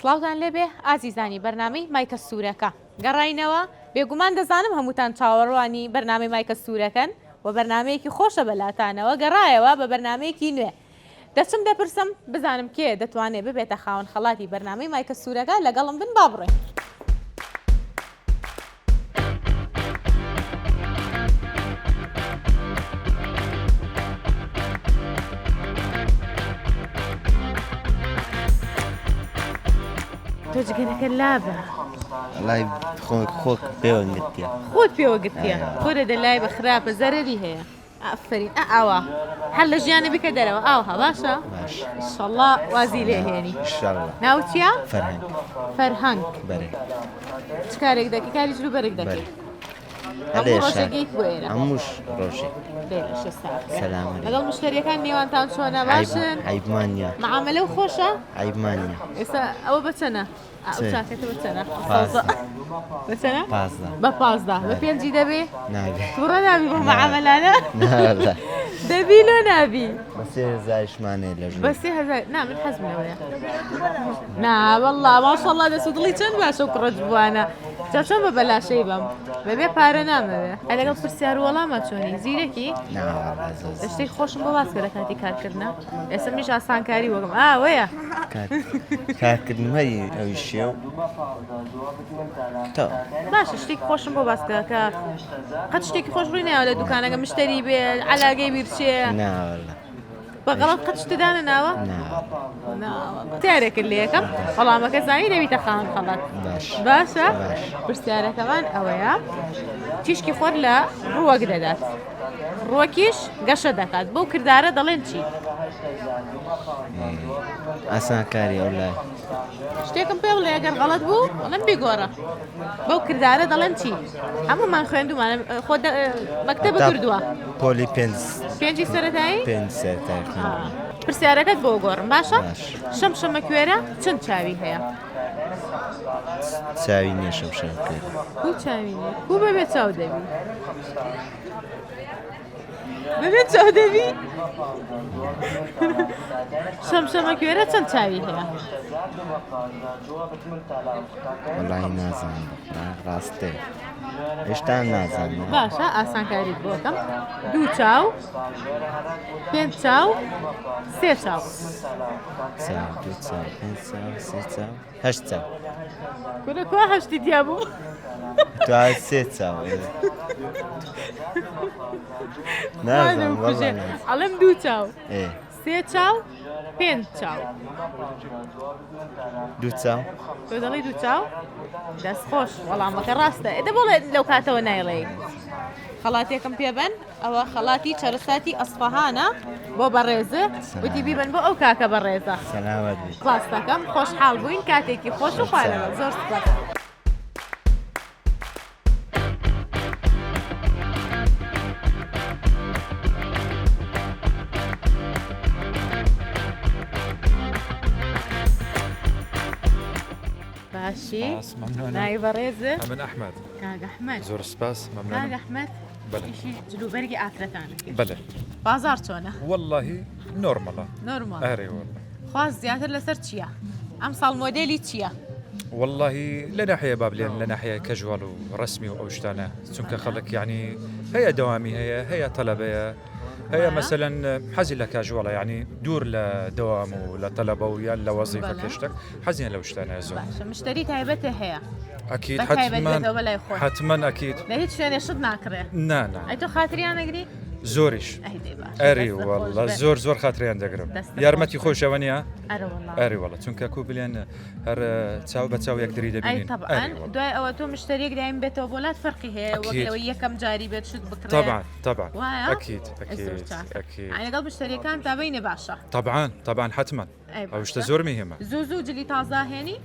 سڵاوتان لێبێ ئازیزانی بەرنامەی مایکە سوورەکە گەڕاینەوە بێگومان دەزانم هەمووتان چاوەڕوانی بەرنامەی مایکە سوورەکەن و بەرنامەیەکی خۆشە بەلاتانەوە گەڕایەوە بە بەرنامەیەکی نوێ دەچم دەپرسم بزانم کێ دەتوانێ ببێتە خاوەن خەڵاتی بەرنامەی مایکە سوورەکە لەگەڵم بن با بڕۆین. تۆ جگەرەکە لابە. وەڵای خۆ خۆت پێوە گرتیە. خۆت پێوە گرتیە کورە دە لای بە خراپە زەرەری هەیە. ئافەرین ئا ئاوا هەر لە ژیانە بیکە دەرەوە ئاوها باشە باش ئیشەڵا وازی لێ هێنی ئیشەڵا ناوت چییە؟ فەرهەنگ فەرهەنگ بەرێ چ کارێک دەکەی کاری جل و بەرگ دەکەی بەرێ هەموو ڕۆژێک یەیت بۆ ئێرە هەمووش ڕۆژێک لێرە شێ ساغ بێ. سەلام عەلەیکم. لەگەڵ مشتەریەکان نێوانتان چۆنە باشن عەیبمان نییە معاملە و خۆشە عەیبمان نییە ئێستا ئەوە بە چەنە ئەو چاکەتە بە چەنە؟ بە چەنە؟ بە 15 بە پێنجی دەبێ؟ نابێ تووڕە نابی بۆ مەعامەلانە؟ دەبی لۆ نابی؟ بە سێ هەزاریشمانەیە لە ژوور بە 3000 نا من حەزم لەوەیە نا والله ماشەڵڵا دەست و دڵی چەند باشە و کوڕە جوانە جا چۆن بە بەلاشەی بەم بەبێ پارە نامەوێ ئەی لەگەڵ پرسیار و وەڵامە چۆنی زیرەکی؟ نا والله زۆر شتێک خۆشم بۆ باس کە لە کاتی کارکردنە ئێستا منیش ئاسانکاری وەکم ئاوەیە کارکردن هەری ئەوی شێو تا باشە شتێکی خۆشم بۆ باس کە کە قەت شتێکی خۆش ڕووی ناوە لە دوکانەکە مشتری بێ عەلاگەی بیرچێ نا والله بە غەڵەت قەت شتە دانە ناوە نا پرسیارێکت لێ یەکەم وەڵامەکە زانی دەبیتە خاوەن خەڵات باش باشە باش. پرسیارەکەمان ئەوەیە تیشکی خۆر لە ڕووەک دەدات ڕووەکیش گەشە دەکات بەو کردارە دەڵێن چی؟ ئاسانکاری ئەو لای. شتێکم پێ بڵێ ئەگەر غەڵەت بوو بەڵێم بیگۆڕە بەو کردارە دەڵێن چی؟ هەموومان خوێندومانە خۆ مەکتەبە کردووە پۆلی پێنج پێنجی سەرەتایی پێنج سەرەتایی خوێندووە. پرسیارەکەت بۆ گۆڕم باشە باش. شەمشەمەکوێرە چەند چاوی هەیە؟ چاوی نییە شەمشەمەکوێرە. کو چاوی نییە کو بەبێ چاو دەبی؟ بەبێ چاو دەبی؟ شەمشەمەکوێرە چەند چاوی هەیە؟ وەڵی نازانم بەخوا ڕاستێ هێشتا نازانم باشە ئاسانکاریت بۆ بکەم دوو چاو پێنج چاو سێ چاو چاو دوو چاو پێنج چاو سێ چاو هەشت چاو کورە کوا هەشتی تیا بوو تو سێ چاو نازانم وەڵا نازانم. ئەڵێم دوو چاو ئێ سێ چاو پێنج چاو دوو چاو تۆ دەڵێی دوو چاو دەست خۆش وەڵامەکە ڕاستە ئێ دە بۆڵێ لەو کاتەوە نایڵێی خەڵاتێکم پێبەن ئەوە خەڵاتی چەرەساتی ئەسفەهانە بۆ بەڕێزە وتی بیبن بۆ ئەو کاکە بەڕێزە سەلامەت بی سپاس دەکەم خۆشحاڵ بووین کاتێکی خۆش و خوارەوە زۆر سپاس. باشی ناوی بەڕێزت ئەمن ئەحمەد کاک ئەحمەد زۆر سپاس مەمنونم کاک ئەحمەد بەلێ. ئیشی جلوبەرگی ئافرەتان ئەکەی بەلێ. بازاڕ چۆنە؟ وەڵاهی نۆرمەڵە. نۆرماڵ. ئەرێ وەڵا. خواست زیاتر لەسەر چییە؟ ئەمساڵ مۆدێلی چییە؟ وەڵاهی لە ناحیە با بلێن لە ناحیە کەژواڵ و ڕەسمی و ئەو شتانە چونکە خەڵک یعنی هەیە دەوامی هەیە هەیە تەلەبەیە هەیە مەسەلەن حەزی لە کاژواڵە یعنی دوور لە دەوام و لە تەلەبە و یان لە وەزیفە کەشتێک حەزیان لەو شتانە زۆر. باشە مشتەری تایبەتە هەیە؟ ئەکید بە تایبەت حەتمەن بێتەوە بەلای خۆت. حەتمەن ئەکید. لە هیچ شوێنێ شت ناکڕێ؟ نا نا. ئەی تۆ خاتریان ئەگری؟ زۆریش. ئەی دەی باشە ئەری دەستت خۆش واللە بێ. زۆر زۆر خاتریان دەگرم. دەستت خۆش یارمەتی بێ. خۆشەوە نییە؟ ئەرە وەڵا. ئەری وەڵا چونکە کو بلێن هەر چاو بە چاو یەکتری ئەی دەبینین. تەبعەن ئەری وەڵا. دوای ئەوە تۆ مشتەریەک دایم بێتەوە بۆ لات فەرقی هەیە وەک ئەکید. لەوەی یەکەم جاری بێت شت بکڕێ. تەبعەن تەبعەن. وایە؟ ئەکید ئەی زۆر ئەکید چاکە. ئەکید. ئەی لەگەڵ مشتەریەکان تا بینێ باشە. تەبعەن تەبعەن حەتمەن. ئەو شتە زۆر مهمە. زوو زوو جلی تازە ئەهێنی؟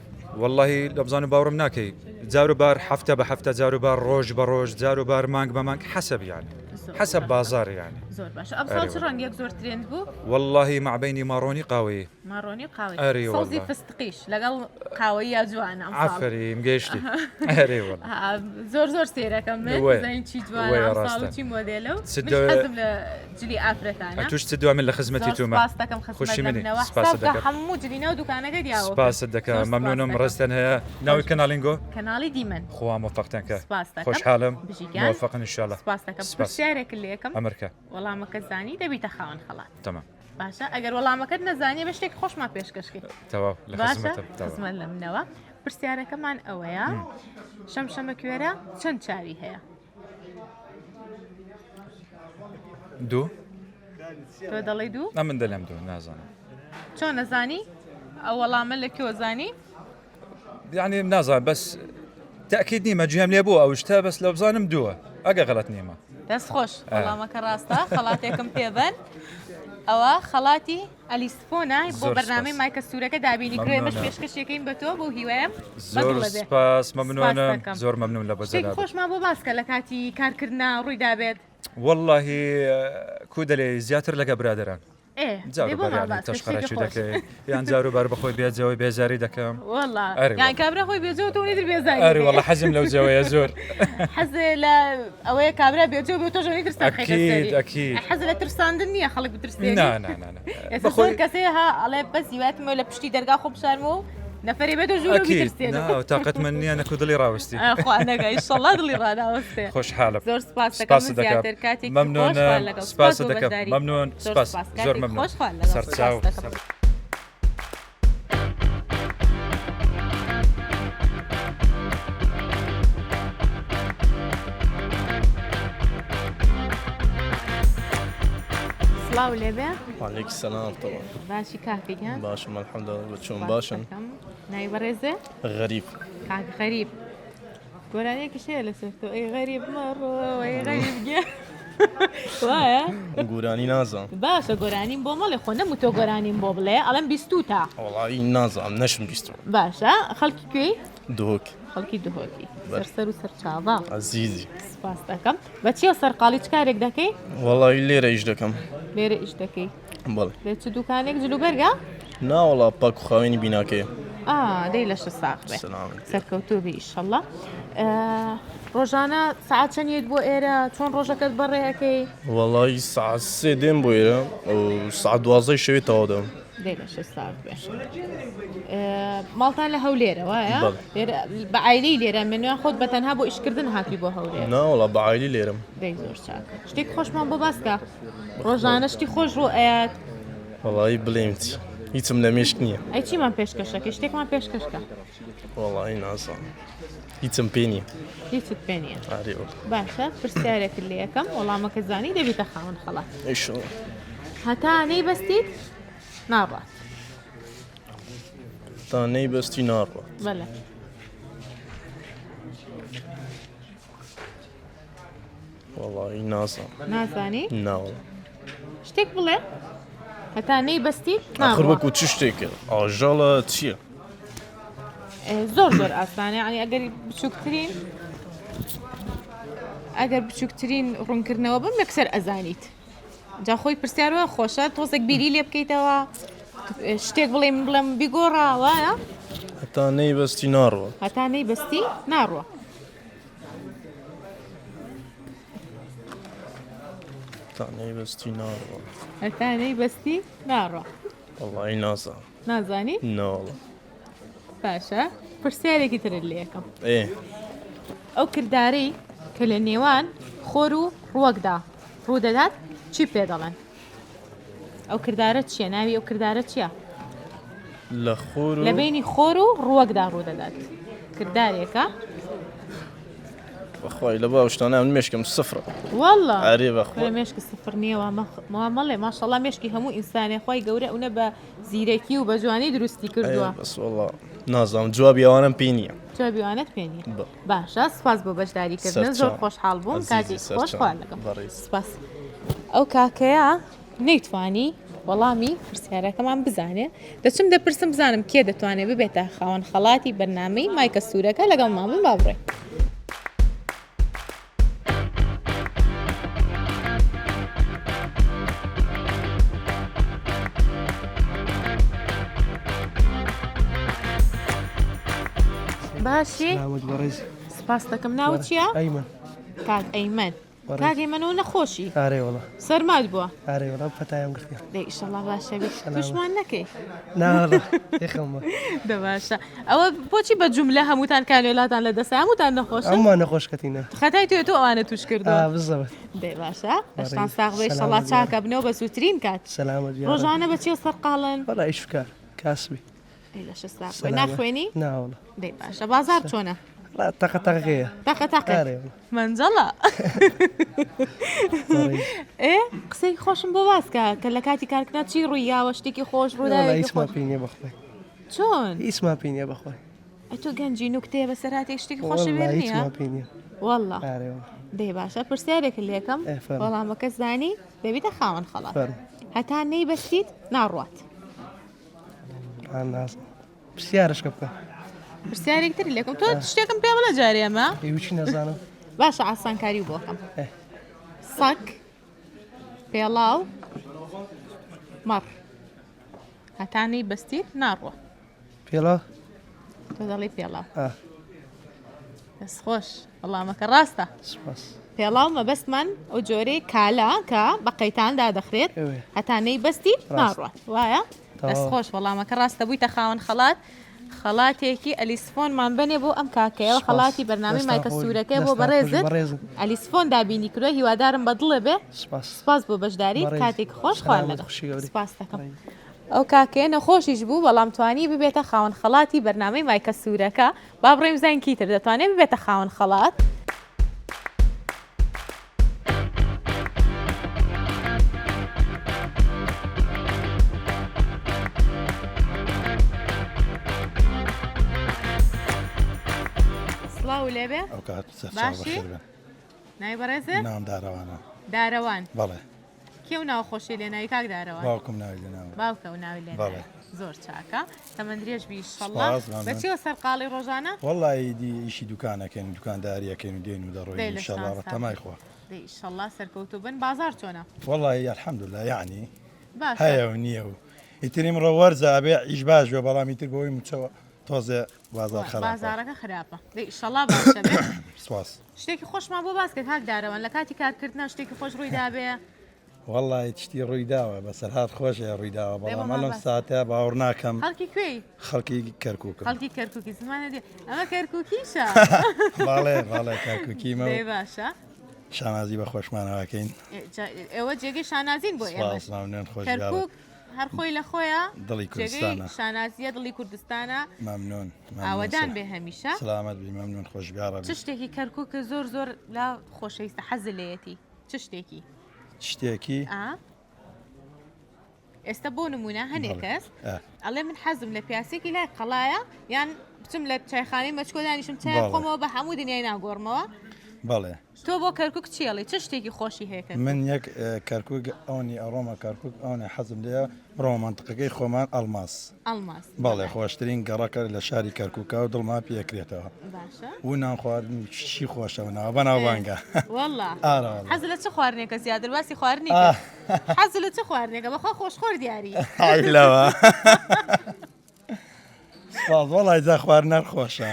وەڵاهی لەبزانم باوڕم ناکەی جارو بار هەفتە بە هەفتە جارو بار ڕۆژ بە ڕۆژ جارو بار مانگ بە مانگ حەسەب یانی. حەسەب بازاڕ یانی. زۆر باشە ئەمساڵ چ ڕەنگێک زۆر ترێند بوو؟ وەڵاهی مەعبەینی ماڕۆنی قاوەیی. ماڕۆنی و قاوەیی. ئەرێ سەوزی وەڵا. فستقیش لەگەڵ قاوەییا جوانە ئەمساڵ. عەفەریم گەیشتی. ئەرێ وەڵا. زۆر زۆر سەیرەکەم من وەیە. بزانین چی جوانە وەیە ئەمساڵ و ڕاستە. چی مۆدێلە و چ منیش دە حەزم لە جلی ئافرەتانە. ئەتوش چ دوا من لە خزمەتی زۆر تومە. سپاست دەکەم خزمەت خوشی لە منی. منەوە سپاست حساب کە دەکەم. هەموو جلی ناو دوکانەکەت یاوە کرد. سپاست دەکەم زۆر سپاست مەمنونم دەکەم. ڕێزتان هەیە. ناوی خۆش کەناڵینگۆ؟ کەناڵی دیمەن. خوا مۆفەقتان کە. سپاست دەکەم. خۆشحاڵم. بژی گیان. مۆفەقن ئینشاڵڵا. سپاست دەکەم. سپاس. پرسیارێکت لێ ئەکەم. ئەمرکە. وەڵامەکەت زانی دەبیتە خاوەن خەڵات. تەمام. باشە ئەگەر وەڵامەکەت نەزانی بە شتێک خۆشمان پێشکەشکەی. تەواو لە باشە خزمەتم. تەواو. خزمەت لە منەوە. پرسیارەکەمان ئەوەیە شەمشەمەکوێرە چەند چاوی هەیە؟ دوو. تۆ دەڵێی دوو؟ ئەمن دەلێم دوو نازانم. چۆن ئەزانی؟ ئەو وەڵامە لە کوێوە زانی؟ یعنی نازانم بەس تاکید نیمە گوێم لێ بوو ئەو شتە بەس لە بزانم دووە ئەگە غەلەت نیمە. دەست خۆش وەڵامەکە ڕاستە خەڵاتێکم پێبەن ئەوە خەڵاتی ئەلیسفۆنە بۆ بەرنامەی مایکە سوورەکە دابینی کرێ مەش پێشکەشیەکەین بە تۆ بۆ هیوایم زۆر سپاس مەمنونم زۆر مەمنون لە بەزەلات خۆشمان بۆ باسکە لە کاتی کارکردنا ڕووی دابێت واللهی کو دەلێ زیاتر لەگە برادەران ئێ جار دەی و بار بۆمان یانی باس کە تەشقەرەکی شتێکی خۆش. دەکەی یان جار و بار بەخۆی بێجەوەی بێزاری دەکەم وەڵا ئەرێ یان وەڵا. کابرا خۆی بێجەوە تۆ نیتر بێزاری ئەرێ دەکەی. وەڵا حەزم لەو جەوەیە زۆر حەز لە ئەوەیە کابرا بێجەوە بێ و تۆش ئەوەی تر سەر خەیتە ئەکید سەری. ئەکید حەز لە ترساندن نییە خەڵک بترسێنی نا نا نا نا ئێستا زۆر بەخۆی کەس هەیە ها ئەڵێ بەس هیوایەتم لە پشتی دەرگا خۆم بشارمەوە و نەفەرێ بێتە ژوورەوە ئەکید بیترسێنم نا تاقەتمە نییە نەکو دڵی ڕاوەستی ئا، خوا نەکا ئیشەڵڵا دڵی ڕاناوەستێ خۆشحاڵم زۆر سپاس دەکەم سپاست من دەکەم زیاتر کاتێکی خۆش مەمنونم خوان لەگەڵ سپاس سپاست بۆ دەکەم بەشداری مەمنون زۆر سپاس سپاس زۆر کاتێکی مەمنون خۆش خوان لەگەڵ سپاس سەرچاو دەکەم. سڵاو لێبێ وعليك السلام طبعا باشی کاکە گیان باشم الحمد لله چۆن سپاس باشن دەکەم ناوی بەڕێزێ غەریب کاک غەریب گۆرانیەکیش هەیە لەسەر تۆ ئەی غەریب مەڕۆ ئەی غەریب گیان وایە گۆرانی نازانم باشە گۆرانیم بۆ مەڵێ خۆ نەموتۆ گۆرانیم بۆ بڵێ ئەڵێم بیستوتە وەڵایی نازانم نەشم بیستوە باشە خەڵکی کوێی دهۆک خەڵکی دهۆکی سەر سەر و سەر چاڤا ئەزیزی سپاس دەکەم بە چیە سەرقاڵی چ کارێک دەکەی وەڵایی لێرە ئیش دەکەم لێرە ئیش دەکەی بەڵێ لە چ دوکانێک جلوبەرگە؟ نا وەڵا پاک و خاوێنی بیناکەیە. ئا دەی لەشت ساغ بێ سەلامەت بی. سەرکەوتوو بی ئیشەڵا. ڕۆژانە سەعات چەند یەیت بۆ ئێرە چۆن ڕۆژەکەت بەڕێ ئەکەی؟ وەڵایی سەعات سێ دێم بۆ ئێرە و سەعات دوازدەی شەوێ تەواو دەبم. دەی لەشت ساغ بێ. ماڵتان لە هەولێرە وایە؟ بەڵێ. لێرە بە عایلەی لێرە مێنویان خۆت بە تەنها بۆ ئیشکردن هاتووی بۆ هەولێر؟ نا وەڵا بە عایلی لێرەم. دەی زۆر چاکە. شتێک خۆشمان بۆ باس کە. ڕۆژانە شتی خۆش ڕوو ئەیات. وەڵایی بڵێم چی هیچم لە مێشک نییە. ئەی چیمان پێشکەشەکەی شتێکمان پێشکەشکە. وەڵایی نازانم هیچم پێ نییە. هیچت پێ نییە. ئارێ وەڵا. باشە پرسیارێکت لێ ئەکەم وەڵامەکە زانی دەبیتە خاوەن خەڵات. ئیشەڵا. هەتا نەیبەستیت ناڕوات. هەتا نەیبەستی ناڕوات. بەلێ. وەڵایی نازانم. نازانی؟ نا وەڵا. شتێک بڵێ هەتا نەیبەستی ئاخر ناڕوا. وەکو چ شتێکە؟ ئاژەڵە چییە؟ زۆر زۆر ئاسانە یعنی ئەگەر بچووکترین ئەگەر بچووکترین ڕوونکردنەوە بم یەکسەر ئەزانیت جا خۆی پرسیارەوە خۆشە تۆزێک بیری لێ بکەیتەوە شتێک بڵێ من بڵێم بیگۆڕا وایە هەتا نەیبەستی ناڕوات. هەتا نەیبەستی ناڕوە. هەتا نەیبەستی ناڕوا. هەتا نەیبەستی ناڕوا. وەڵایی نازانم. نازانی؟ نا وەڵا. باشە پرسیارێکی ترت لێ ئەکەم. ئێ. ئەو کردارەی کە لە نێوان خۆر و ڕووەکدا ڕوودەدات چی پێ دەڵێن؟ ئەو کردارە چییە؟ ناوی ئەو کردارە چییە؟ لە خۆر و لە بەینی خۆر و ڕووەکدا ڕوودەدات. کردارێکە. بەخوای لە باو شتانە من مێشکم سفرە. واللە. ئەرێ بەخوا. کورە مێشکت سفر نییە وا مەڵێ ماشەڵا مێشکی هەموو ئینسانێ خوای گەورە ئەونە بە زیرەکی و بە جوانی دروستی کردووە. ئەی بەس وەڵا نازانم جوابی ئەوانەم پێ نییە. جوابی ئەوانەت پێ نییە. بەڵێ. باشە سوپاس بۆ بەشداری کردن زۆر سەرچاو. خۆشحاڵ بووم ئەزیزی کاتێکی خۆش سەرچاو. خوا لەگەڵ. بەڕێز. سوپاس. ئەو کاکەیە نەیتوانی وەڵامی پرسیارەکەمان بزانێ دەچم دەپرسم بزانم کێ دەتوانێت ببێتە خاوەن خەڵاتی بەرنامەی مایکە سوورەکە لەگەڵمان بن با بڕۆین. باشی؟ سلامەت بەڕێز. سپاس دەکەم ناوت چییە؟ ئەیمەن. کاک ئەیمەن. بەڕێز. کاک ئەیمەن ئەوە نەخۆشی؟ ئارێ وەڵا. سەرمات بووە؟ ئارێ وەڵا پەتایان گرتیە. دەی ئیشەڵا باشە بی. سلامەت. تووشمان نەکەی. نا وەڵا بێخەم بە. دە باشە. ئەوە بۆچی بە جوملە هەمووتان کانوێلاتان لە دەستە هەمووتان نەخۆشن؟ هەموومان نەخۆش کەتینە. خەتای تۆیە تۆ ئەوانە تووش کردووە. ئا بزەبت. دەی باشە. لەشتان بەڕێز. ساغ بێ ئیشەڵا سلامەت چاکە بنەوە بە زووترین کات. سلامەت بی یاڕەبی. ڕۆژانە بە چیەوە سەرقاڵن؟ وەڵا ئیش و کار. کاسبی. ئەی لەشت ساغ بێ. سەلامەت. ناخوێنی؟ نا وەڵا. دەی باشە. بازاڕ چۆنە؟ وەڵا تەقە تەقەکەیە. تەقە تەقە. ئارێ وەڵا. مەنجەڵە. بەڕێز. ئێ قسەی خۆشم بۆ باس کە کە لە کاتی کارکردنا چی ڕووی یاوە شتێکی خۆش وەڵا ڕووداوێکی هیچمان خۆش. پێ نییە بەخوای. چۆن؟ هیچمان پێ نییە بەخوای. ئەی تۆ گەنجی نوکتەیە بەسەرهاتێک شتێکی خۆشت وەڵا وێر نییە؟ هیچمان پێ نییە. وەڵا. ئارێ وەڵا. دەی باشە پرسیارێکت لێکەم ئێ فەرموو. وەڵامەکە زانی دەبیتە خاوەن خەڵات. فەرموو. هەتا نەیبەستیت ناڕوات. نازانم پرسیارشکە بکە. پرسیارێک تری لێکم تۆ شتێکم پێ بڵێ جارێ ئەمە. ئێ چی نازانم. باشە ئاسانکاری بۆکەم. سەگ پێڵاو مەڕ هەتا نەیبەستیت ناڕوا. پێڵاو؟ تۆ دەڵێی پێڵاو. دەست خۆش وەڵامەکە ڕاستە. سپاس. پێڵاو مەبەستمان ئەو جۆرەی کالە کە بە قەیتان دادەخرێت هەتا نەیبەستیت ناڕوات وایە؟ دەست خۆش وەڵامەکە ڕاستە بوویتە خاوەن خەڵات خەڵاتێکی ئەلیسفۆنمان بەنێ بۆ ئەم کاکەیەوە خەڵاتی بەرنامەی مایکە سوورەکەی بۆ بەڕێزت ئەلیسفۆن دابینی کردووە هیوادارم بەدڵێ بێ سپاس بۆ بەشداری کاتێک خۆش خوار لەگەڵ سپاس دەکەم. ئەو کاکەیە نەخۆشیش بوو بەڵام توانی ببێتە خاوەن خەڵاتی بەرنامەی مایکە سوورەکە با بڕۆین بزانین کی تر دەتوانێت ببێتە خاوەن خەڵات. سڵاو لێبێ ئەو کات سەرچاو باشی؟ بەخێر بن. ناوی بەڕێزت؟ ناوم دارەوانە. دارەوان. بەڵێ. کێ و ناو خۆشی لێ ناوی کاک دارەوان؟ باوکم ناوی لێ ناوم. باوکە و ناوی لێ بەڵێ. زۆر چاکە تەمەن درێژ بی ئیشەڵڵا. سپاس، ممنون. بە چیەوە سەرقاڵی ڕۆژانە؟ وەڵڵاهی دی ئیشی دوکان ئەکەین و دوکانداری ئەکەین و دێین و دەڕۆین دەی لەشتان ئیشەڵڵا بە ساغ تەمای بێ. خوا. دەی ئیشەڵڵا سەرکەوتوو بن. بازاڕ چۆنە؟ وەڵڵاهی الحمدللە یەعنی باشە. هەیە و نییە و ئیتر ئیمڕۆ وەرزە ئەبێ ئیش باش بێ بەڵام ئیتر بەهۆی مووچەوە تۆزێ بازاڕ خەراپە. بازاڕەکە خراپە. دەی ئیشەڵڵا باشە بێ. سپاس. شتێکی خۆشمان بۆ باس کە کاک دارەوان لە کاتی کارکردنا شتێکی خۆش ڕووی دابێ؟ وەڵڵاهی شتی ڕووی داوە بەسەرهات خۆش هەیە ڕووی داوە بەڵام ئەلەم ساتە باوەڕ ناکەم. خەڵکی کوێی؟ خەڵکی کەرکووکم. خەڵکی کەرکووکی زمانە دی ئەمە کەرکووکیشە. بەڵێ بەڵێ کەرکووکیمە و دەی باشە. شانازی بە خۆشمانەوە ئەکەین. ئێوە جێگەی شانازین بۆ ئێمەش. سپاس مەمنوون خۆش کەرکووک هەر خۆی لە خۆیە دڵی جێگەی کوردستانە. شانازییە دڵی کوردستانە. مەمنوون مەمنوون ئاوەدان بێ هەمیشە. سلامەت بی مەمنوون خۆش بی چ شتێکی کەرکووک زۆر زۆر لا خۆشەویستە حەزت لێیەتی چ شتێکی؟ شتێکی؟ ئا ئێستا بۆ نمونە هەنێک کەس ئەڵێ من حەزم لە پیاسێکی لای قەڵایە یان بچم لە چایخانەی مەچکۆ دانیشم چای خۆمەوە بە هەموو دنیای ناگۆڕمەوە بەڵێ تۆ بۆ کەرکک چیڵی چ شتێکی خۆشی هەیە من یەک کەرکک ئەونی ئەڕۆمە کەرکک ئەوەنە حەزم لێ بڕۆمە مەنتقەکەی خۆمان ئەڵماس. ئەڵماس. بەڵێ خۆشترین گەڕەکە لە شاری کەرکوکە و دڵمان پێ ئەکرێتەوە. باشە. و نان خواردن شی خۆشە و ناوە بەناوبانگە. وەڵا. ئارە وەڵا. حەز لە چ خواردنێکە زیاتر باسی خواردنی کرد. حەز لە چ خواردنێکە بەخوا خۆشخۆر دیاری. ئای لەوە. سپاس وەڵای جا خواردن هەر خۆشە.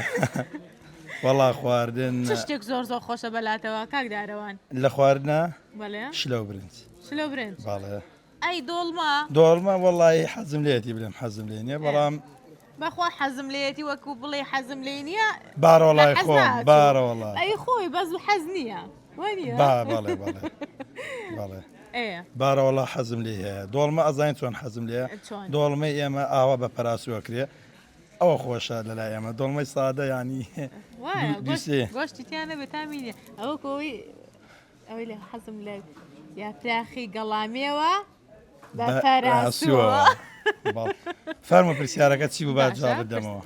وەڵا خواردن. چ شتێک زۆر زۆر خۆشە بەلاتەوە کاک دارەوان؟ لە خواردنە؟ بەڵێ. شلە و برنج. شلە و برنج. بەڵێ. ئەی دۆڵمە؟ دۆڵمە وەڵایی حەزم لێیەتی بلێم حەزم لێ نییە بەڵام. بەخوا حەزم لێیەتی وەکو بڵێی حەزم لێی نییە. بارە وەڵای خۆم بارە وەڵا. ئەی خۆی بەس حەز نییە وانییە؟ با بەڵێ بەڵێ بەڵێ. بارە وەڵا حەزم لێی هەیە دۆڵمە ئەزانی چۆن حەزم لێیە؟ دۆڵمەی ئێمە ئاوا بە پەراسوو ئەکرێ ئەوە خۆشە لەلای ئێمە دۆڵمەی سادە یانی وایە گۆشتی تیا نەبێ تامی نییە ئەوە کۆی ئەوەی لە حەزم لە یاپراخی گەڵامێوە بە پەراسووەوە. فەرموو پرسیارەکە چی بوو با جواب بدەمەوە.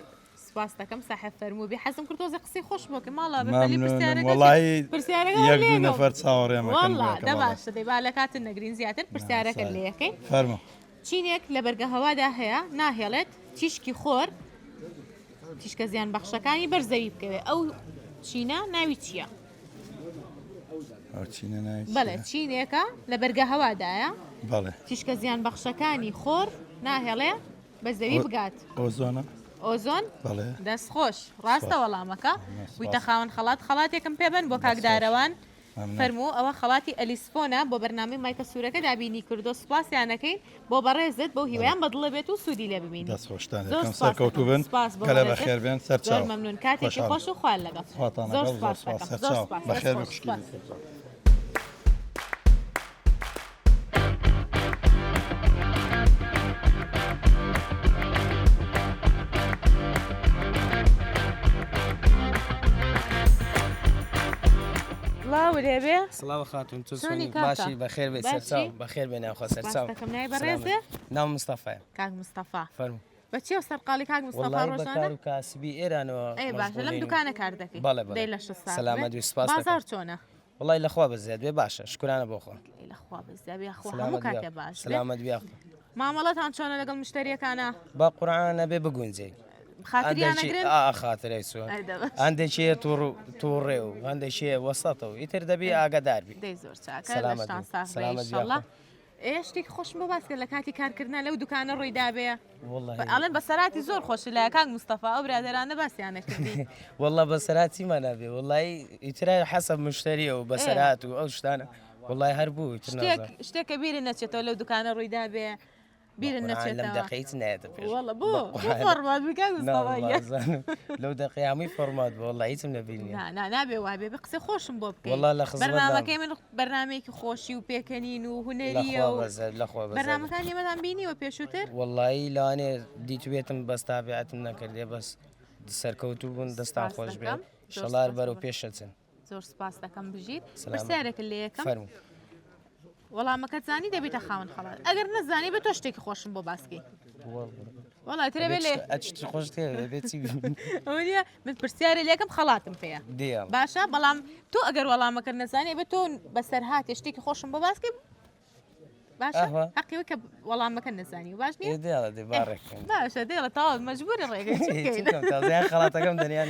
سپاس دەکەم ساحێب فەرموو بێ حەزم کرد تۆزێ قسەی خۆش بۆ کەی ماڵا بە پەلی مەمنونم پرسیارەکە چی وەڵایی پرسیارەکە یەک دوو لێگەم نەفەر چاوەڕێم ئەکەن وەڵا بۆ دە بەڵێ. باشە دەی با لە کاتت نەگرین زیاتر پرسیارەکە سای. لێ ئەکەین فەرموو. چینێک لە بەرگەهەوادا هەیە ناهێڵێت تیشکی خۆر تیشکە زیانبەخشەکانی بەر زەوی بکەوێت ئەو چینە ناوی چییە؟ ئەو چینە ناوی چییە؟ بەڵێ چینێکە لە بەرگە هەوادایە بەڵێ تیشکە زیان بەخشەکانی خۆر ناهێڵێ بە زەوی بگات. ئۆزۆنە؟ ئۆزۆن؟ بەڵێ. دەست خۆش. ڕاستە وەڵامەکە. بوویتە خاوەن خەڵات. خەڵاتێکم پێ بەن بۆ کاک دارەوان. فەرموو ئەوە خەڵاتی ئەلیسفۆنە بۆ بەرنامەی مایکە سوورەکە دابینی کردووە سوپاسیان ئەکەین بۆ بەڕێزت بەو هیوایان بەدڵە بێت و سوودی لێ ببینی. دەست خۆشتان زۆر دەکەم سوپاس سەرکەوتوو دەکەم بن سوپاس بۆ گەلە بەڕێزت بەخێر بێن زۆر سەرچاو مەمنون کاتێکی خۆشحاڵم خۆش و خوان لەگەڵ خواتان زۆر لەگەڵ زۆر سوپاس سوپاس دەکەم زۆر سەرچاو سوپاس دەست بەخێر بێن خۆش خوشکی سوپاس. من سەرچاو. سڵاو لێبێ سڵاو خاتون تۆ چۆنی چۆنی کاکە؟ باشی بەخێر بێ باشی؟ سەرچاو بەخێر بێ ناوخوا سپاس سەرچاو دەکەم ناوی سلامەت. بەڕێزێ ناوم مستەفایە کاک مستەفا فەرموو بە چیەوە سەرقاڵی کاک مستەفا وەڵی بە ڕۆژانە کار و کاسبی ئێرانەوە ئەی باشە لەم مەشغوڵین و- دوکانە کار دەکەی بەڵێ بەڵێ دەی لەشت ساغ بێ سەلامەت بی سپاس دەکەم بازاڕ چۆنە وەڵی لە خوا بەزیاد بێ باشە شکرانە بۆ خوا ئەی لە خوا بەزیاد بێ یاخوا هەموو سەلامەت بی کاتێ باش بێ سەلامەت بی یاخوا مامەڵەتان چۆنە لەگەڵ مشتەریەکانا؟ بە قورعان ئەبێ بگونجێی. خاتریان ئەگرن؟ ئا خاترەی چۆن هەندێکی هەیە تووڕ تووڕێ و هەندێکی هەیە وەسەتە و ئیتر دەبی ئاگادار بی. دەی زۆر چاکە لەشتان ساغ بێ ئیشەڵا. ئێ شتێکی خۆشم بۆ باس کە لە کاتی کارکردنا لەو دوکانە ڕووی دابێ ئەڵێن بەسەراتی زۆر خۆشە لای کاک مستەفا ئەو برادەرانە باسیان نەکردی. واللە بەسەراتیمان نابێ وەڵی ئیتر حەسەب مشتەریە و بەسەرات و ئەو شتانە وەڵای هەر بوو ئیتر شتێک نازانم. شتێک کە بیرت نەچێتەوە لەو دوکانە ڕووی دابێ بیرت بە قورعان لەم نەچێتەوە دەقەی هیچ نایەتە پێش وەڵا بۆ بە بۆ قورعان فۆڕمات بووی کاک نا مستەفا وەڵا گیان ئەزانم لەو دەقەی هەمووی فۆڕمات بوو وەڵا هیچم لە بیر نییە نا نا نابێ وابێ بە قسەی خۆشم بۆ بکەی وەڵا لە خزمەتدام بەرنامەکەی من بەرنامەیەکی خۆشی و پێکەنین و لە هونەرییە خوا و بەزەر لە خوا بەزەر بەرنامەکانی ئێمەتان بینیوە پێشووتر وەڵایی لەوانەیە دیتبێتم بەس تابعەتم نەکردێ بەس سەرکەوتوو بوون دەستان سپاس خۆش بێ دەکەم زۆر شەڵار سپاس بەرەو بۆ پێشەچن. زۆر سپاس دەکەم بژیت سلامەت. پرسیارێکت لێ یەکەم فەرموو. وەڵامەکەت زانی دەبیتە خاوەن خەڵات ئەگەر نەزانی بە تۆ شتێکی خۆشم بۆ باسکەی وەڵا ترێ بێ لێ ئەچ خۆش تێ بێ چی ئەوە نییە من پرسیارێ لێکم خەڵاتم پێیە دیاڵ باشە بەڵام تۆ ئەگەر وەڵامەکەت نەزانی بە تۆ بەسەرهاتێ شتێکی خۆشم بۆ باسکەی باشە حەقی کە وەڵامەکە نەزانی باش نییە باشە دێڵە تەواو مەجبوری ڕێگەی خەڵاتەکەم دەنیان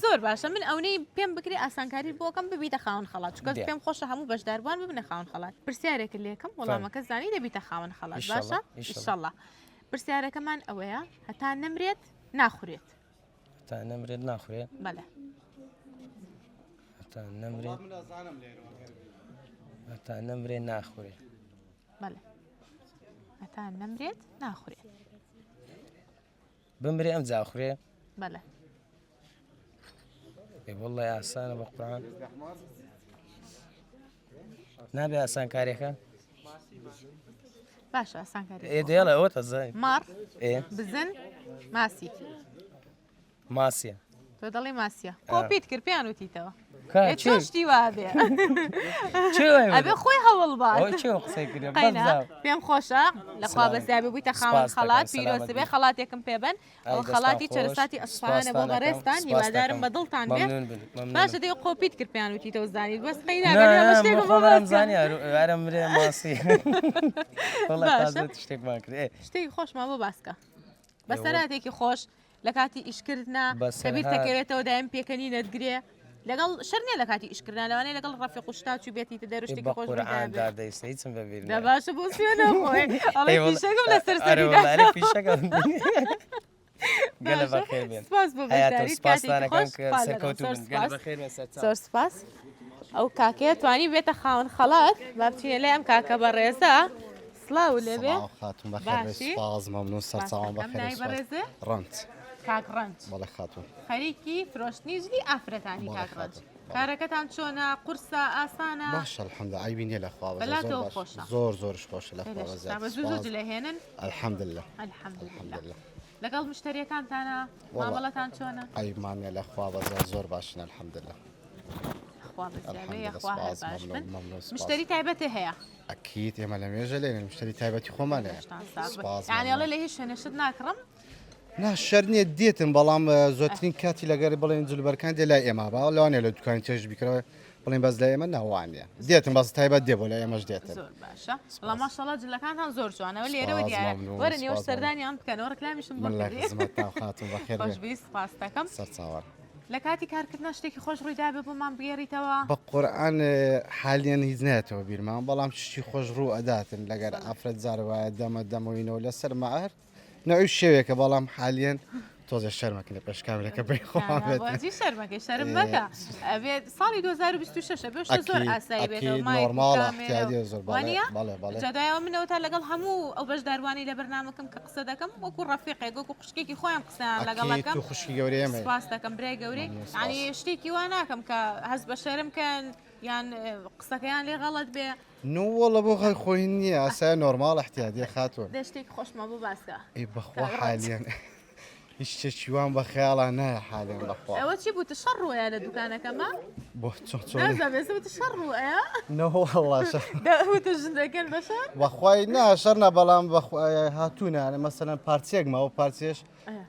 زۆر باشە من ئەونەی پێم بکری ئاسانکاری بۆکەم ببیتە خاوەن خەڵات چونکە پێم خۆشە هەموو بەشداربووان ببنە خاوەن خەڵات پرسیارێکت لێکەم وەڵامەکە زانی دەبیتە خاوەن خەڵات باشە ئیشەڵڵا پرسیارەکەمان ئەوەیە هەتا نەمرێت ناخورێت تا نەمرێت ناخورێت بەڵێ هەتا نەمرێت هەتا نەمرێت ناخورێت بەڵێ هەتا نەمرێت ناخورێت بمرێ ئەم جاخورێ بەڵێ وڵی ئاسانە بە قورآن نابێ ئاسانکاریەکە باشە ئاسانکاری ئێ دێڵێ ئەوە تەزای مەڕ بزن ماسی ماسیە تۆ دەڵێ ماسیە کۆپیت کرد پێیان وتیتەوە چۆن شتی وابێ ئەبێ خۆی هەوڵ بات پێم خۆشە لەخوا بەزیابێ بوویتە خاوەن خەڵات پیرۆز بێ خەڵاتێکم پێبن ئەوە خەڵاتی چەرەساتی ئەسفانە بۆ بەڕێزتان هیوادارم بە دڵتان بێ باشە دەی قۆپیت کرد پێیان وتیتەوە زانیت بەس شتێکی خۆشمان بۆ باسکە بەسەراتێکی خۆش لە کاتی ئیشکردنا کە بیرتەکەوێتەوە دایم پێکەنی نەتگرێ لەگەڵ شەر نیە لە کاتی ئیشکردنا لەوانەیە لەگەڵ ڕەفیق و شتا چوو بێتیتە دەر و شتێکی خۆش دە باشە بۆ سوێ نەخۆی ئەڵێ فیشەکم لەسەر سەری دا. گەلە بەخێر بێن. سپاس بۆ بەشداریت کاتێکی خۆش سەرکەوتوو بن. گەلە بەخێر بێن سەرچاو. زۆر سپاس. ئەو کاکەیە توانی بێتە خاوەن خەڵات با بچینە لای ئەم کاکە بەڕێزە سڵاو لێبێ سڵاو خاتوون بەخێر بێی باشی سپاس مەمنون سەرچاوان سپاس دەکەم بەخێر ناوی سپاس بەڕێزێ ڕەنج کاک ڕەنج بەڵێ خاتوون خەریکی فرۆشتنی جلی ئافرەتانی بەڵێ کاک ڕەنج خاتوون بەڵێ کارەکەتان چۆنە قورسە ئاسانە باشە الحمدلله عەیبی نییە لە خوا بەزیاد زۆر بەلاتەوە باش خۆشە زۆر زۆرش خۆشە لە خێر خوا لە بەزیاد شتان بە زوو زوو سپاس جلە هێنن الحمدلله الحمدلله الحمدلله لەگەڵ مشتەریەکانتانە وەڵا مامەڵەتان چۆنە عەیبمان نییە لە خوا بەزیاد زۆر باشن الحمدلله خوا بەزیاد بێ الحمدلله یاخوا هەر سپاس باش مەمنون بن مەمنون سپاس مشتەری تایبەتێ هەیە ئەکید ئێمە لە مێژە لێرەین مشتەری تایبەتی خۆمان هەیە لەشتان ساغ بێ سپاس یانی ئەڵێ مەمنون لە هیچ شوێنێ شت ناکڕم نا شەر نییە دێتن بەڵام زۆرترین کاتی لەگەر بڵێن جلوبەرکان دێ لای ئێمە با لەوانەیە لە دوکانی چێژ بیکڕێ بڵێن بەس لای ئێمە ناوانە دێتن بەس تایبەت دێ بۆ لای ئێمەش دێتن زۆر باشە وەڵا ماشەڵا جلەکانتان زۆر جوانەوە لێرەوە سپاس دیارە مەمنون وەرن ئێوەش سپاس مەمنون سەردانیان بکەنەوە ڕکلامیشم بۆ من لە کردی خزمەتتان خاتوون بەخێر خۆش بێن بی سپاست دەکەم سەرچاوان. لە کاتی کارکردنا شتێکی خۆش ڕوویدابێ بۆمان بگێڕیتەوە؟ بە قورعان حالیەن هیچ نایەتەوە بیرمان بەڵام شتی خۆش ڕوو ئەداتن لەگەر ئافرەت جار وایە دەمە دەمەوینەوە لەسەر مەعر نەوی شێوێکە بەڵام حالیەن تۆزێ شەرمەکەن لە پێش کامێرەکە بەی خۆمان بێت. بۆچی شەرمەکەی شەرم مەکە ئەبێ ساڵی 2026 بێ شتە زۆر ئەکید، ئاسایی بێتەوە ئەکید، مایک و نۆرماڵە، کامێرە و- احتیادیە زۆر، بەڵێ، وانییە؟ بەڵێ، بەڵێ. جا دوایەوە منەوە تا لەگەڵ هەموو ئەو بەشداروانەی لە بەرنامەکەم کە قسە دەکەم وەکو ڕەفیقێک وەکو خوشکێکی خۆیان قسەیان لەگەڵ ئەکید دەکەم تو خوشکی گەورەی ئێمەی. سپاس دەکەم برای گەورەی مەمنون، سپاس. یعنی شتێکی وا ناکەم کە هەست بە شەرم کەن یان قسەکەیان لێ غەڵەت بێ. نو واللە بۆ خەر خۆی نییە ئاسایە نۆرماڵ احتیادیە خاتوون. دە شتێکی خۆشمان بۆ باس کە. ئەی بەخوا حالیەن هیچ شتێکی وام بە خەیاڵا نایە حالیەن بەخوا. ئەوە چی بوو شەڕ ڕووەیە لە دوکانەکەمە؟ بۆ چۆن چۆن؟ نازانم ئێستا وتت شەڕ ڕووەیە؟ نە واللە شەڕ. دە وتت ژن دەکەن بە شەڕ؟ بەخوای نا شەڕ نا بەڵام بەخوای هاتوونە مەسەلەن پارچەیەک ماوە پارچەیەش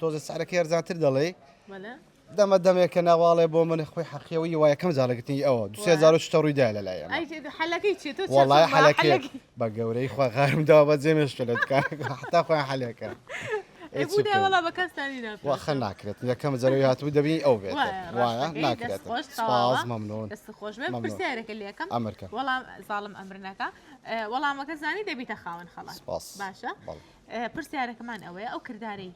تۆزێ سعرەکەی ئەرزانتر دەڵێی. بەڵێ. دەمە دەمێکە ناواڵێ بۆ من خۆی حەقیەوەی وا یەکەم جار لەگرتنی ئەوە دوسێ جار و شتە ڕووی دایە لە لای ئێمە حەلەکەی چیە تۆ وەڵای حەلەکەی بە گەورەی خوا غارم داوە بە جێ مێشتە لە دوکانەکە حتا خۆیان حەلێکە وەڵا بە کەستانی واخە ناکرێت یەکەم جارەوەی هاتبوو دەبینی ئەو بێت وایە ناکرێت سپاس مەمنون دەست خۆش بێت پرسیارێکە لێکەم ئەمرکە وەڵام زاڵم ئەمرنەکە وەڵامەکە زانی دەبیتە خاوەن خەڵات سپاس باشە پرسیارەکەمان ئەوەیە ئەو کردارەی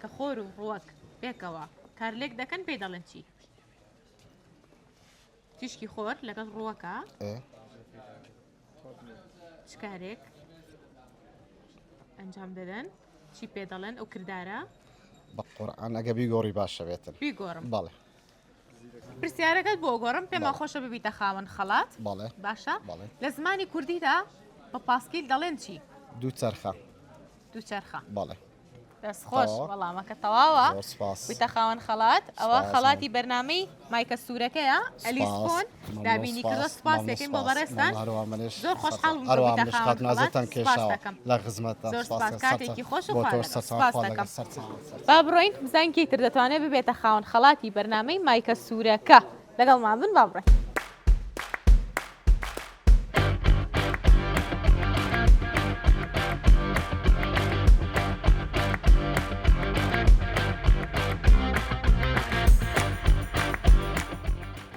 کە خۆر و ڕووەک پێکەوە کارلێک دەکەن پێی دەڵێن چی؟ تیشکی خۆر لەگەڵ ڕووەکە چ کارێک ئەنجام دەدەن چی پێ دەڵێن ئەو کردارە؟ بە قورئان ئەگە بیگۆڕی باشە بێتن بیگۆڕم بەڵێ پرسیارەکەت بۆ گۆڕم پێمان خۆشە ببیتە خاوەن خەڵات بەڵێ باشە لە زمانی کوردیدا بە پاسکیل دەڵێن چی؟ دوو چەرخە دووچەرخە بەڵێ. دەست خۆش وەڵامەکە تەواوە زۆر سپاس. بوویتە خاوەن خەڵات ئەوە سپاس، خەڵاتی بەرنامەی مایکە سوورەکەیە ئەلیس سپاس. فۆن مەمنون، دابینی کردووە سپاس. سپاس مەمنون، دەکەین بۆ سپاس. بەڕێزتان مەمنون، هەروەها منیش زۆر خۆشحاڵ بووم کە هەروەها بوویتە منیش خاوەن خاتون خەڵات ئازادتان سپاس کێشاوە دەکەم لە خزمەتتان زۆر سپاس سپاس سەرچاو کاتێکی خۆش و بۆ خوا تۆش لەگەڵ سەرچاو سپاس خوا لەگەڵ دەکەم سەرچاو سەرچاو. با بڕۆین بزانین کێی تر دەتوانێت ببێتە خاوەن خەڵاتی بەرنامەی مایکە سوورەکە لەگەڵمان بن با بڕۆین.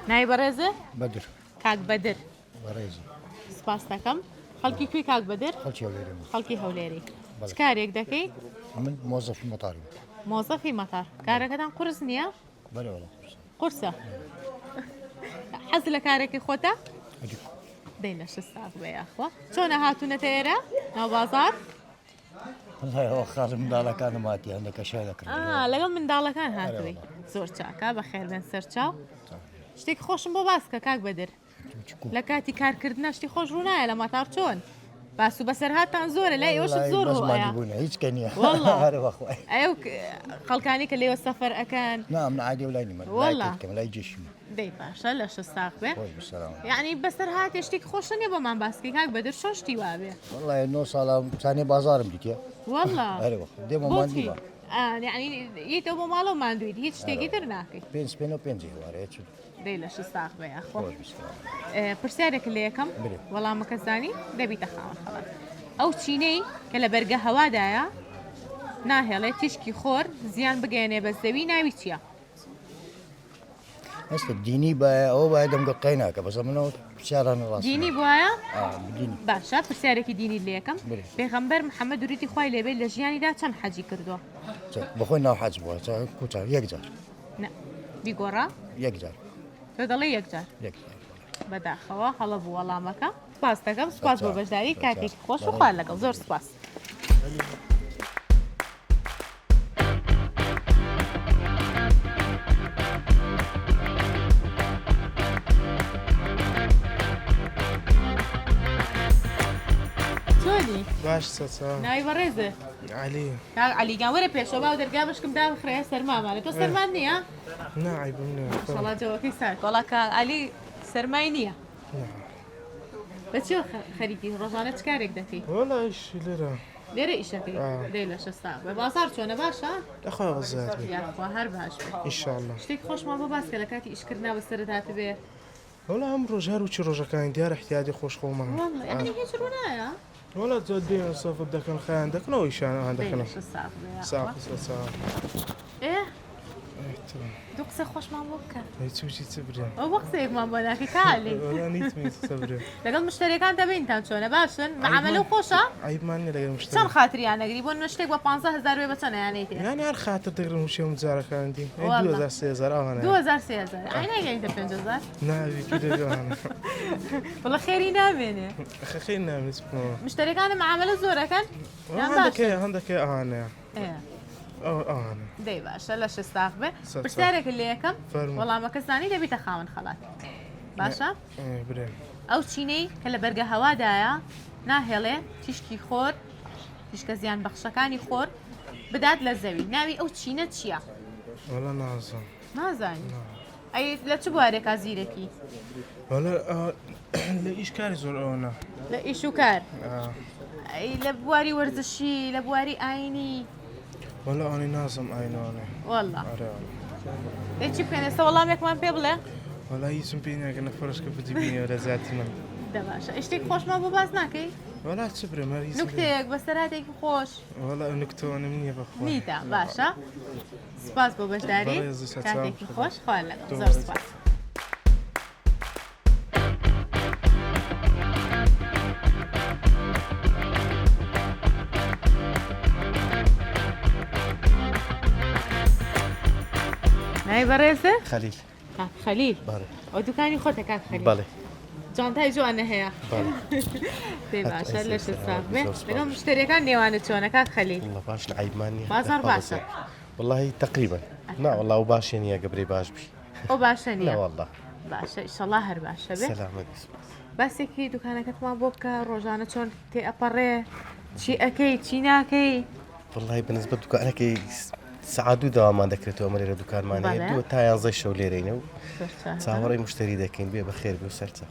ناوی بەڕێزە؟ بەدر. کاک بەدر. بەڕێزی. سپاس دەکەم. خەڵکی کوێی کاک بەدر؟ خەڵکی هەولێرم. خەڵکی هەولێری. چ کارێک دەکەی؟ من مۆزەفی مەتارم. مۆزەفی مەتار. کارەکەتان قورس نییە؟ بەرێ وەڵا قورسە. قورسە حەز لە کارێکی خۆتە دەی لەشت ساغ بێ یاخوا چۆنە هاتوونەتە ئێرە ناو بازار خاڵ منداڵەکانم هاتیان لە کەشای دەکرد لەگەڵ منداڵەکان هاتووی زۆر چاکە بەخێربێن سەرچاو شتێک خۆشم بۆ باس کە کاک بەدر لە کاتی کارکردنا شتی خۆش ڕوونایە لە مەتار چۆن؟ باس و بەسەرهاتتان زۆرە لای ئێوەشت زۆر ڕووئەیا هیچ کە نییە واللە هەر بەخوای ئەو خەڵکانی کە لێوە سەفەر ئەکەن نا من عادی و لای نیمە واللە کەم لای جێشم دەی باشە لەشت ساغ بێ خۆش بی سەلام یعنی بەسەرهاتێ شتێک خۆشە نییە بۆمان باسکەی کاک بەدر چۆن شتی وابێ واللە نۆ ساڵە چانێ بازارم دیتیە واللە هەر بەخوا دێمە بۆچی ماندوومە یعنی یتەوە بۆ ماڵەوە ماندوویت هیچ شتێکی تر ناکەی پێنج پێنج و پێنج ئێوارەیە چ دەی لەشت ساغ بێ یاخوا پرسیارێک لە یەکەم وەڵامەکە زانی دەبیتە خاوەن خەڵات ئەو چینەی کە لە بەرگە هەوادایە ناهێڵێت تیشکی خۆر زیان بگەێنێ بە زەوی ناوی چییە؟ ئێستا دینی باە ئەوە باە دەمگە قەی ناکە بەسە منەوە پرسیارانە ڕاست دینی بواە باشە پرسیارێکی دینی لەکەم پێغەمبەر محەممەد دروودی خوای لێبێت لە ژیانیدا چەند حەجی کردووە بەخۆی ناو حەج بووە کوچە یەک جار نا بیگۆڕە یەک جار تۆ دەڵێ یەک جار یەک جار بەداخەوە هەڵە بوو وەڵامەکە سپاس دەکەم سپاس بۆ بەشداری کاتێکی خۆش و خوار لەگەڵ زۆر سپاس. چۆنی؟ باش سەچا ناوی بەڕێزت؟ عەلی کاک عەلی گیان وەرە پێشەوە با دەرگا بشکم دابخرێ سەرمامانە تۆ سەرمات نییە؟ نا عەیبم نییە وەڵا جەوەکەی سارد وەڵا کاک عەلی سەرمای نییە بە چیەوە خەریکی ڕۆژانە چ کارێک دەکەی؟ وەڵا ئیش لێرە لێرە ئیشەکەی دەی لەشە ساغ بێ بازاڕ چۆنە باشە؟ لەخوا بەزیاد بێ یاخوا هەر باش بێ ئینشاءاللە شتێک خۆشمان بۆ باس کە لە کاتی ئیشکردنا بەسەرت هاتبێ وەڵا ئەم ڕۆژ هەر وچی ڕۆژەکانی دیارە احتیادی خۆش خۆمان واللە یعنی هیچ ڕوونایە وەڵا جا دێن سەفر دەکەن خیان دەکەن ئەو ئیشانە ئەوان دەکەن ساغ ساغ ساغ ئێ تەمام. دوو قسەی خۆشمان بۆ بکە. ئەی چوچی چ برێم. ئەو بۆ قسەیەکمان بۆ ناکەی کالی. وەڵا نیتم هیچ قسە برێم. لەگەڵ مشتەریەکان دەبینتان چۆنە باشن معامەلە و خۆشە؟ عەیبمان نیە لەگەڵ مشتەری. چەند خاتریان ئەگری بۆ نمونە شتێک بە 15 هەزار بێ بە چەند ئەیانەیتێ؟ یانی هەر خاتر دەگرم وشێ و جارەکان دی. ئەی واللە. 2000 3000 ئەوانە. 2000 3000 ئەی ناگەیتە 5000؟ نا ئەوی تو دەبێ ئەوانە. وەڵا خێری نامێنێ. ئەخە خێری نامێنێ چ بکەمەوە. مشتەریەکانت معامەلە زۆر ئەکەن؟ یان باشن؟ هەندەکەیە هەندەکەیە ئەوانەیە. ئێ. ئەوانە. دەی باشە لەشت ساغ بێ. پرسیارێکت لێ یەکەم وەڵامەکە زانی دەبیتە خاوەن خەڵات. باشە؟ ئەو چینەی کە لە بەرگە هەوادایە ناهێڵێ تیشکی خۆر تیشکە زیان بەخشەکانی خۆر بدات لە زەوی ناوی ئەو چینە چییە؟ وەڵا نازانم. نازانی؟ ئەی لە چ بوارێکا زیرەکی؟ وەڵا لە ئیش کاری زۆر ئەوە نا. لە ئیش و کار؟ ئەی لە بواری وەرزشی لە بواری ئاینی؟ وەڵا ئەوانەی نازم ئاینەوانێ. وەڵا. ئەی چی بکەین ئێستا وەڵامێکمان پێ بڵێ؟ وەڵا هیچم پێ نییە کە نەفرۆش کە بجی بینیەوە لە زیاتی من. دە باشە ئەی شتێک خۆشمان بۆ باس ناکەی؟ وەڵا چ برێم هەر هیچم. نوکتەیەک بەسەرهاتێکی خۆش. وەڵا نوکتەوەنم نییە بەخوا. نیتە باشە. سپاس بۆ بەشداری کاتێکی خۆش خوا لەگەڵ زۆر سپاس. ناوی بەڕێزە؟ خەلیل کاک خەلیل بەڵێ ئەو دوکانی خۆتە کاک خەلیل بەڵێ جانتای جوانە هەیە بەڵێ پێ باشە لەشت ساغ بێ لەگەڵ مشتەریەکان نێوانت چۆنە کاک خەلیل والله باش عیبمان نییە بازاڕ باشە والله تقریبا نا والله ئەو باشە نییە گەبرەی باش بی ئەو باشە نییە نا والله باشە ئیشەڵا هەر باشە بێ سەلامەت بی سوپاس باسێکی دوکانەکەتمان بۆ بکە ڕۆژانە چۆن تێ ئەپەڕێ چی ئەکەی چی ناکەی وەڵڵاهی بە نسبەت دوکانەکەی سەعات دوو دەوامان دەکرێتەوە ئەمە لێرە دوکانمان هەیە بەڵێ. دوو تا یانزەی شەو لێرەینە و زۆر چاکە. چاوەڕێی مشتری دەکەین بێ بەخێر بێ و سەرچاو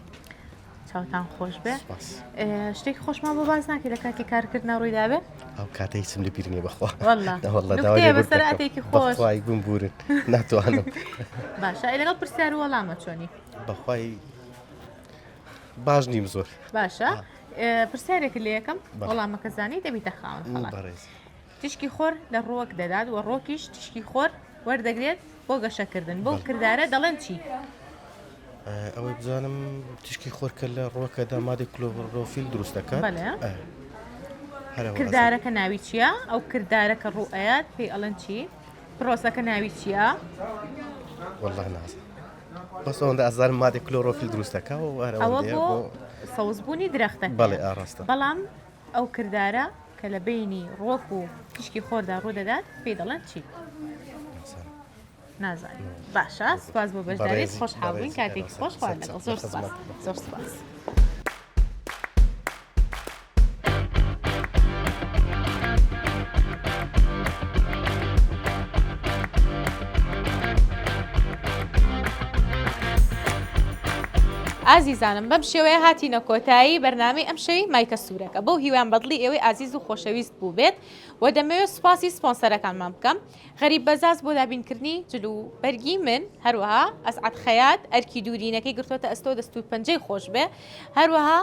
چاوتان خۆش بێ سوپاس. ئێ، شتێکی خۆشمان بۆ باس ناکەی لە کاتی کارکردنا ڕووی دابێ ئەو کاتە هیچم لە بیر نییە بەخوا والله. نا والله نوکتەیە داوای لێبوردن دەکەم. بەسەرهاتێکی خۆش. بەخوای بمبورن ناتوانم باشە ئەی لەگەڵ پرسیار و وەڵامە چۆنی بەخوای باش نیم زۆر باشە پرسیارێک لێ یەکەم وەڵامەکە زانی دەبیتە خاوەن خەڵات. تیشکی خۆر لە ڕووەک دەدات و ڕۆکیش تیشکی خۆر وەردەگرێت بۆ گەشەکردن بەو کردارە دەڵێن چی؟ ئەوەی بزانم تیشکی خۆر کە لە ڕووەکەدا مادەی کلۆرۆفیل دروست دەکات کردارەکە ناوی چییە؟ ئەو کردارە کە ڕوو ئەیات پێی ئەڵێن چی؟ پرۆسەکە ناوی چییە؟ والله نازانم بەس ئەوەندە ئەزانم مادەی کلۆرۆفیل دروست دەکا و هەر ئەوە ئەوەندەیە بۆ بۆ سەوزبوونی درەختەکەیە بەڵێ ئا ڕاستە. بەڵام ئەو کردارە کە لە بەینی ڕوەک و تیشکی خۆردا ڕوودەدات پێی دەڵێن چی؟ نازانم. نازانی باشە سپاس بۆ بەشداریت بەڕێزی، خۆشحاڵ بووین بەڕێزی، کاتێکی خۆش سەرچاو، خوان لەگەڵ زۆر لە سپاس خزمەتت. زۆر سپاس. ئازیزانم بەم شێوەیە هاتینە کۆتایی بەرنامەی ئەمشەوی مایکە سوورەکە بەو هیوام بەدڵی ئێوەی ئازیز و خۆشەویست بووبێت و دەمەوێت سوپاسی سپۆنسەرەکانمان بکەم غەریب بەزاز بۆ دابینکردنی جل و بەرگی من هەروەها ئەسعەد خەیات ئەرکی دوورینەکەی گرتۆتە ئەستۆ دەست و پەنجەی خۆش بێ هەروەها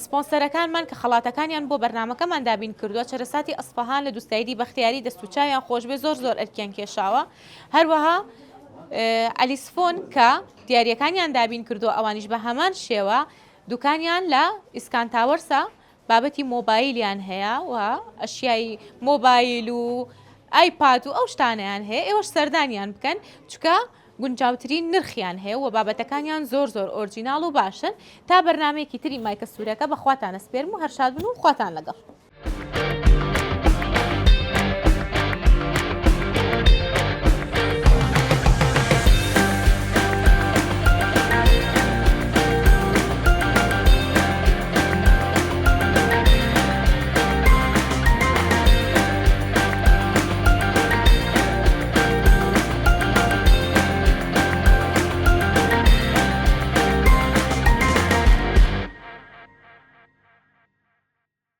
سپۆنسەرەکانمان کە خەڵاتەکانیان بۆ بەرنامەکەمان دابین کردووە چەرەساتی ئەسفەهان لە دوستایدی بەختیاری دەست و چاویان خۆش بێ زۆر زۆر ئەرکیان کێشاوە هەروەها ئەلیسفۆن کە دیاریەکانیان دابین کردووە ئەوانیش بە هەمان شێوە دوکانیان لە ئیسکان تاوەرسە بابەتی مۆبایلیان هەیە و ئەشیای مۆبایل و ئایپاد و ئەو شتانەیان هەیە ئێوەش سەردانیان بکەن چکە گونجاوترین نرخیان هەیە و بابەتەکانیان زۆر زۆر ئۆرجیناڵ و باشن تا بەرنامەیەکی تری مایکە سوورەکە بە خواتان ئەسپێرم و هەر شاد بن و خواتان لەگەڵ.